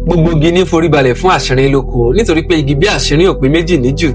Gbogbo igi ní foríbalẹ̀ fún àṣírí lóko, nítorí pé igi bí àṣírí ò pé méjì níjù.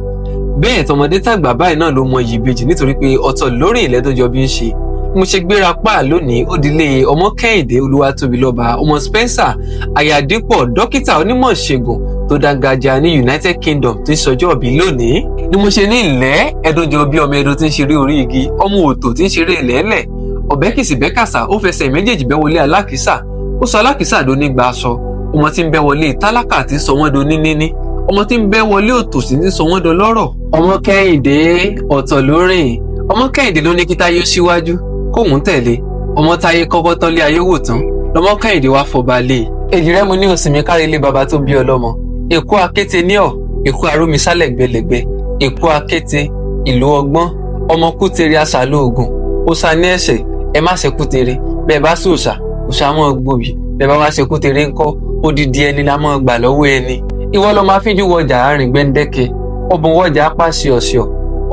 Bẹ́ẹ̀ tọmọdé tàgbà báyìí náà ló mọ iyì ìbejì, nítorí pé ọ̀tọ̀ lórí ilẹ̀ tó jọ bí ń ṣe. Mo ṣe gbéra pa lónìí, ó dilé ọmọ Kẹ́hìndé Olúwatóbilọ́ba, ọmọ Spencer Ayádípọ̀, dókítà onímọ̀ ṣègùn tó dángájá ní United Kingdom, tí ń ṣọjọ́ ìbí lónìí. Ni mo ṣe ní ilẹ̀ ẹdúnjọ bí ọmọ ẹdun tí ń ṣeré orí igi, ọmọ òtò tí ń ṣeré ilẹ̀ẹ́lẹ̀, ọ̀bẹ kìsì bẹ́kàsà, ó fẹsẹ̀ méjèèjì bẹ́ wọlé alákìísà, ó sọ alákìísà dó nígbà aṣọ. Ọmọ tí ń bẹ́ wọlé tálákà tí ń sọ wọ́n do ní níní, ọmọ tí ń bẹ́ wọlé òtòṣì tí ń sọ wọ́n do lọ́rọ̀. Ọmọ Kẹ́hìndé ọ̀tọ̀ lórìn. Ọmọ Kẹ́hìndé ló ní kí Táyé ó síwájú kóun tẹ̀lé. Ọmọ Táyé kọ́kọ́ tọ́lé ayé wò tán, lọmọ Kẹ́hìndé wá fọba lé e. Èjì rẹ mo ní òsínmi kárí ilé baba tó bí ọlọ́mọ. Èkó akéte ní ọ̀, Èkó arómisálẹ̀ gbẹlẹ̀gbẹ, Èkó akéte, ìlú ọgbọ́n. Ọmọ Kútere aṣàlú ògùn ó sa ní ẹ̀ṣẹ̀. Ẹ má ṣe Kútere bẹ́ẹ̀ bá sòòṣà, òòṣà mọ́ gbòbí. Bẹ́ẹ̀ bá wá ṣe Kútere ńkọ́? Odidi ẹni la mọ́ gbà lọ́wọ́ ẹni. Ìwọ ló máa fíjú wọjà àárín gbẹ́ndẹ́kẹ́, ọ̀bùn wọjà apáṣẹ ọ̀ṣọ́,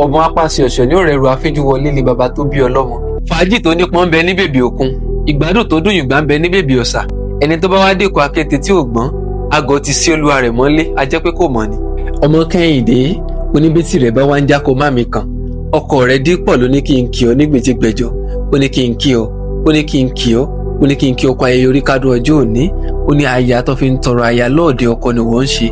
ọ̀bùn apáṣẹ ọ̀ṣọ́ ní òrẹ́rù àfíjú wọlé lé baba tó bí ọlọ́mọ. Fàájì tó nípọn ń bẹ ní bèbè òkun, ìgbádùn tó dùn yùngbà ń bẹ ní bèbè ọ̀sà. Ẹni tó bá wá dẹ́kọ̀ akéte tí ò gbọ́n, àgọ́ ti sí olúwa rẹ̀ mọ́lé, a jẹ́ pé kò mọ̀ ni. Ọmọ Kẹ́hìndé, oníbítì rẹ̀ bá wá ń jákò má mi kàn. Ọkọ rẹ̀ Dípọ̀ ló ní kí n kí ọ ní gbèjégbèjọ. Ó ní kí n kí ọ, ó ní kí n kí ọ, ó ní kí n kí ọkọ ayẹyẹ orí kádùn ọjọ́ òní. Ó ní aya tó fi ń tọrọ aya lọ́ọ̀dẹ ọkọ ni wọ́n ń ṣe.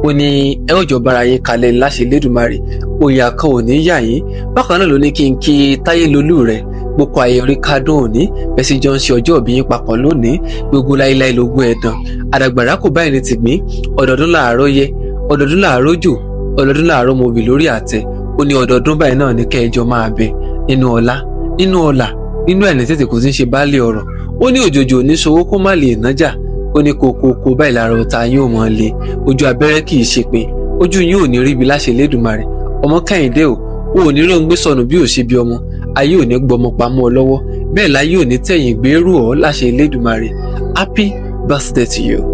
Ó ní ẹ ó jọ bára yín kalẹ̀ láṣẹ Lédùmarè, òyà kan ò ní yà yín. Bákan náà ló ní kí n kí Táyé lolú rẹ̀ gbogbo ayẹyẹ orí kádùn òní, bẹ́ẹ̀ sì jọ ń ṣe ọjọ́ ìbí yín papọ̀ lónìí. Gbogbo láíláí lógún ẹ̀dàn àdàgbàrá kò báyìí ní tìgbín. Ọdọọdún làárọ̀ yẹ, ọdọọdún làárọ̀ jò, ọdọọdún làárọ̀ mobì lórí àtẹ. Ó ní ọdọọdún báyìí náà ní kẹjọ máa bẹ nínú ọlá, nínú ọlà, nínú ẹni tètè kò sí ń ṣe baálé ọ̀rọ̀. Ó ní òjòjò ní sowó kó má lè nájà. Ó ní kókókó báyìí lára ọ̀tá yín ò mọ̀ le. Ojú abẹ́rẹ́ kì í ṣe pé ojú yín ò ní ríbi láṣẹ Lédùmarè. Ọmọ Kẹ́hìndé o, ò ní rò ń gbé sọnù bí ò ṣe bí ọmọ. Ayé ò ní gbọmọ pamọ́ ọ lọ́wọ́, bẹ́ẹ̀ láyé ò ní tẹ̀yìn gbèrú ọ láṣẹ Lédùmarè. Happy birthday to you.